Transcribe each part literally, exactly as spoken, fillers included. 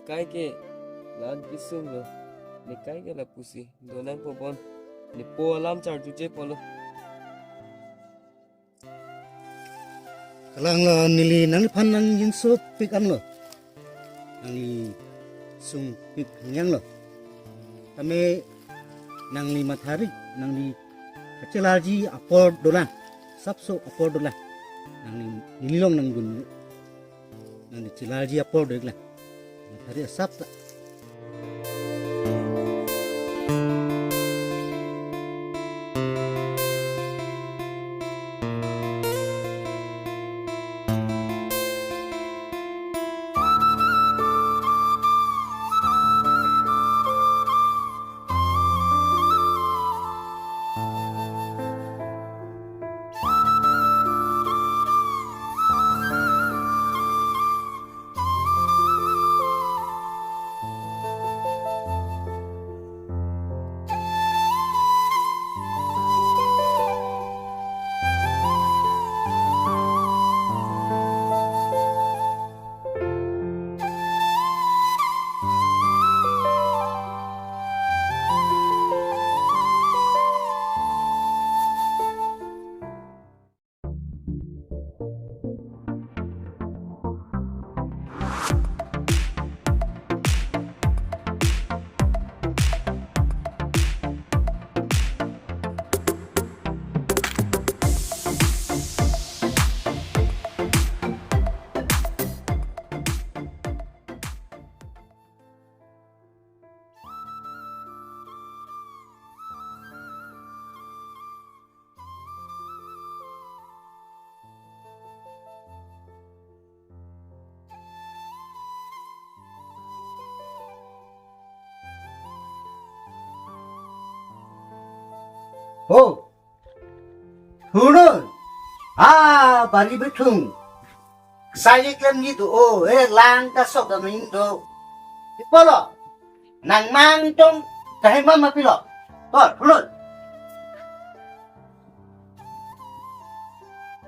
Kaike la-an kesung lo. Ne kaike lapusi donang pobon. Ne po alam charjuje polo. Kalang lo, neli nangliphan nangjinso pik an lo. Nangli sung pik hangyang lo. Tame nangli mathari, nangli kachelarji apor dolang. Sapso apor dolang. Nangli neli long nangdun. Nangli chelarji apor dolang. Mathari asap ta. Ho! Thunun! Ah, bari bethung. Sai klemji do, oh, eh, lang ta sok dam ning do. Pi apotlo? Nangmang tong kahai ma ma pilo? Ho, thunun.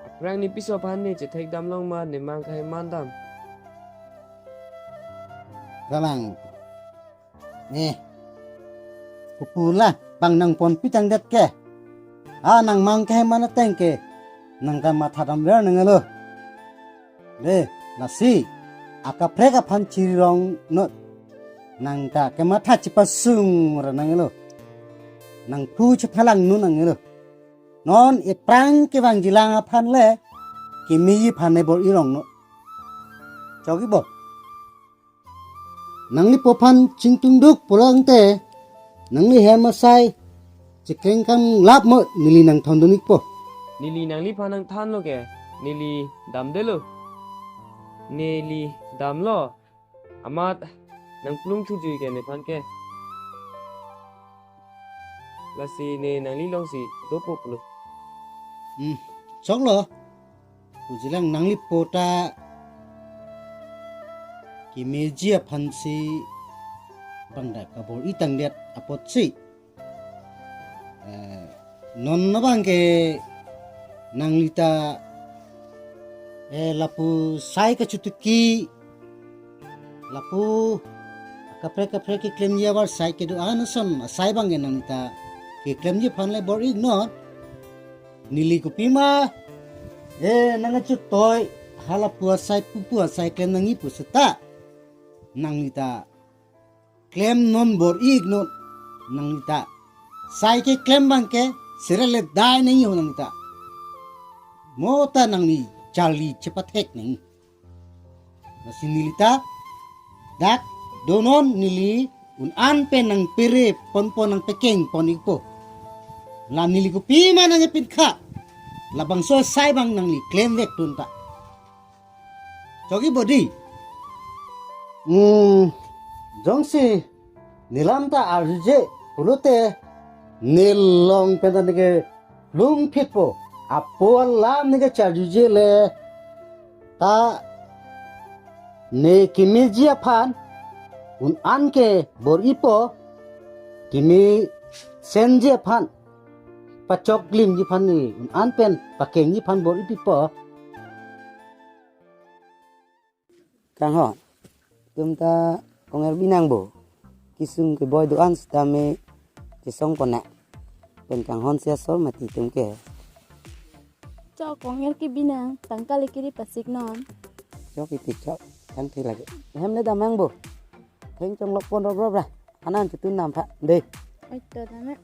Aphrang ne piso aphan ne chethek dam long ma, ne mang kahai ma dam. Kalang. Ne. Kopulo bang nangponpi tangdet ke. Ah, nangmang kahai ma ateng ke. Nang kamatha damver nanglo. De, lasi akaprek aphan chiri rong non. Nang ta kematha chipasung ra nanglo. Nangphu chephalang non nanglo. Non ephrang kevangjilang aphan le kemeji aphan ne bor-i rong non. Chogi bo. Nanglipo aphan chingtungduk pulang te, nangli hem asai chekeng kam lap mo, neli nangthondun-ikpo. Neli nangliphan nangthanlo ke, neli damdelo. Neli damlo. Amat nangplung thuji ke nephan ke. Lasi ne nangli longsi dopo pulo. Hmm, choklo. Kujilang nanglipo ta kemeji aphansi bang dak kabor-i tangdet apotsi. Eh, non abang ke nangli ta, eh, lapu sai kachutuki, lapu kaprek kaprek keklemji abar sai kedo-an ason asai abang ke nangli ta keklemji aphan le bor-i non. Neli kopima, eh, nangkachutoi, halapu asai pupu asai klem nangji pu seta. Nangli ta klem non bor-i non nangli ta. Sai keklem abang ke sere le dai nangji ho nangli ta. Mo ta nangli charli chepathek nangji. Lasi neli ta dak donon neli un-an pen nangpere ponpo nangpekeng pon-ikpo. La neli kopima nangpinkha. Labangso asai abang nangli klemvek tun ta. Chogi bo di. Hmm, jongsi ne lam ta arjuje pulote ne long pen ta ne kelung phitpo. Apo alam ne kecharjuje le ta ne kemeji aphan un-an ke bor-ipo, kemesenji aphan, pachoklimji aphan ne un-an pen pakengji aphan bor-ipipo. Kangho, tum ta Kong-er binang bo. Kesung keboi do-an sitame kesong pon nang. Pen kanghon si asor mati atum ke. Chok, kong-er ke binang, tangka le kiri pasik non. Chok iti chok, tangte lagi. Hem le damnang bo. Theng chonglok pon rop rop ra. Anan chutun nam pha. Dei. Oi to dam.